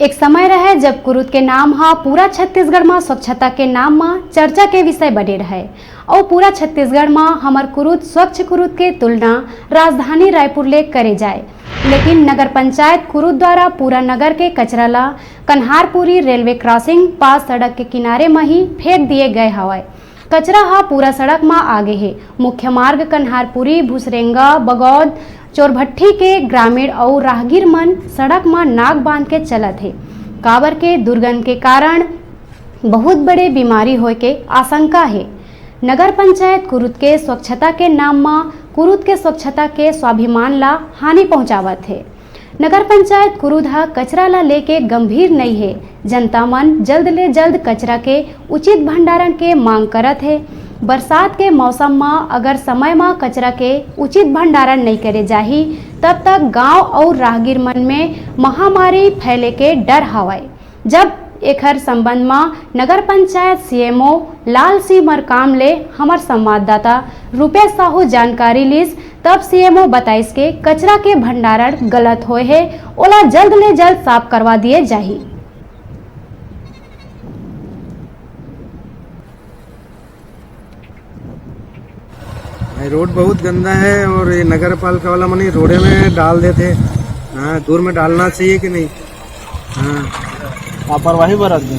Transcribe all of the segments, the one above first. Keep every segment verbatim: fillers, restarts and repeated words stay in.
एक समय रहय, जब कुरूद के नाम ह पूरा छत्तीसगढ़ म स्वच्छता के नाम म चर्चा के विषय बने रहय, अउ पूरा छत्तीसगढ़ म हमर कुरूद, स्वच्छ कुरूद के तुलना राजधानी रायपुर ले करे जाय। लेकिन नगर पंचायत कुरूद द्वारा पूरा नगर के कचरा ला कन्हारपुरी रेलवे क्रॉसिंग पास सड़क के किनारे म ही फेंक दिए गए हवय। कचरा ह पूरा सड़क म आगे हे। मुख्य मार्ग कन्हारपुरी, भुसरेंगा, बगौद, चोरभट्ठी के ग्रामीण अउ राहगीर मन सड़क म नाक बांध के चलत हे, काबर के दुर्गंध के कारण बहुत बड़े बीमारी होय के आशंका हे। नगर पंचायत कुरूद के स्वच्छता के नाम म कुरूद के स्वच्छता के स्वाभिमान ला हानि पहुंचावत हे। नगर पंचायत कुरूद ह कचरा ला लेके गंभीर नइ हे। जनता मन जल्द ले जल्द कचरा के उचित भंडारण के मांग करत हे। बरसात के मौसम म अगर समय म कचरा के उचित भंडारण नइ करे जाही, तब तक गांव अउ राहगीर मन में महामारी फैले के डर हवय। जब एखर संबंध म नगर पंचायत सीएमओ लाल सिंह मरकाम ले हमर संवाददाता रूपेश साहू जानकारी लीस, तब सीएमओ बताइस के कचरा के भंडारण गलत होए हे, ओला जल्द ले जल्द साफ करवा दिए जाही। भाई, रोड बहुत गंदा है और ये नगर पालिका वाला मन ये रोडे में डाल देते। हाँ, दूर में डालना चाहिए कि नहीं? हाँ। लापरवाही बरत दे।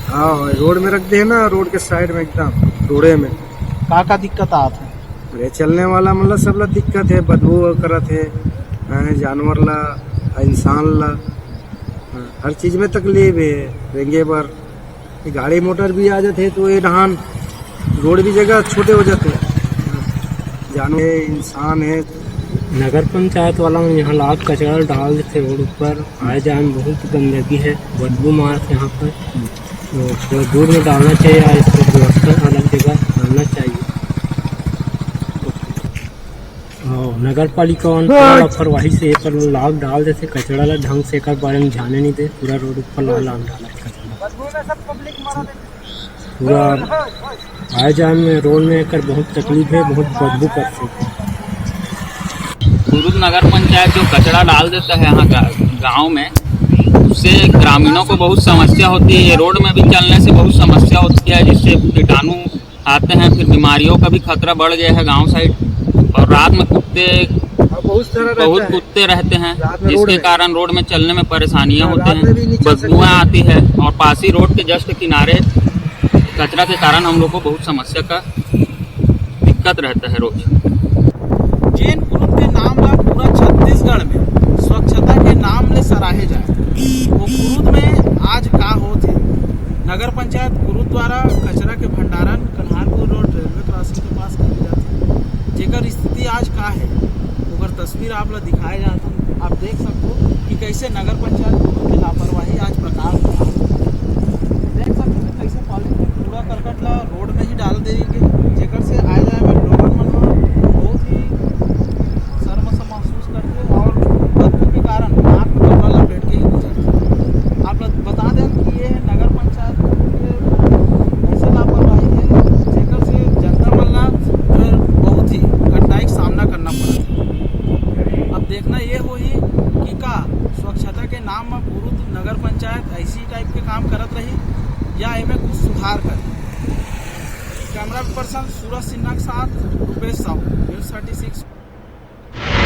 हाँ, रोड में रख दे ना, रोड के साइड में एकदम, रोडे में। का का दिक्कत आत है? अरे, चलने वाला मतलब सब ला दिक्कत है, बदबू करत है, हाँ, जानवर ला, इंसान ला, हाँ, हर चीज में तकलीफ है, रेंगे बर। ये गाड़ी मोटर भी आ जाते तो ये डहान रोड भी जगह छोटे हो जाते हैं, जानवर है, इंसान है। नगर पंचायत वाला मन यहाँ लाग कचरा डाल देते रोड ऊपर, आए जाए में बहुत गंदगी है, बदबू मारत यहाँ पर। तो थोड़ा दूर में डालना चाहिए या इसको व्यवस्था अलग जगह डालना चाहिए। और नगर पालिका मन पूरा लापरवाही से एकर लाग डाल देथे कचरा ला ढंग से, एकर बारे में ध्यान नहीं दे, पूरा रोड ऊपर ला लाग डालत कचरा। पूरा आए जाए में रोड में एकर बहुत तकलीफ है, बहुत बदबू करथे। कुरूद नगर पंचायत जो कचरा डाल देता है यहाँ का गाँव में, उससे ग्रामीणों को बहुत समस्या होती है। ये रोड में भी चलने से बहुत समस्या होती है, जिससे कीटाणु आते हैं, फिर बीमारियों का भी खतरा बढ़ गया है गांव साइड। और रात में कुत्ते, हाँ, बहुत सारा रहता बहुत है। कुत्ते रहते हैं, रात में रोड जिसके में। कारण रोड में चलने में परेशानियां हाँ, होती रात हैं, में भी नहीं चल सकते। बदबुएं आती है। और पासी रोड के जस्ट किनारे कचरा के कारण हम लोग को बहुत समस्या का दिक्कत रहता है रोज। जेन कुरूद के नाम ला पूरा छत्तीसगढ़ में स्वच्छता के नाम ले सराहे जाए, वो कुरूद में आज का होत हे? नगर पंचायत कुरूद द्वारा कचरा के भंडारण कन्हारपुर रोड रेलवे क्रॉसिंग के पास करे जाथे, जेकर स्थिति आज का है, ओकर तस्वीर आप ला दिखाए जात हे। आप देख सकते हो कि कैसे नगर पंचायत कुरूद के लापरवाही आज प्रकाश में आ रही है। देख सकते हो कि कैसे पॉलीथीन, कूड़ा करकट ला रोड में ही डाल देंगे, जेकर से आए जाए में लोगन मन ह बहुत ही शर्म से महसूस करथे और बदबू के कारण नाक में कपड़ा लपेट के ही गुजरथे। आप लोग बता दें कि ये नगर पंचायत के ऐसे लापरवाही है, जेकर से जनता मन ला जो है बहुत ही कठिनाई का सामना करना पड़त है। अब देखना ये होही कि का स्वच्छता के नाम में कुरूद नगर पंचायत ऐसी टाइप के काम करत रही या एमे कुछ सुधार करही। कैमरा पर्सन सूरज सिन्हा के साथ Rupesh Sahu, news thirty six.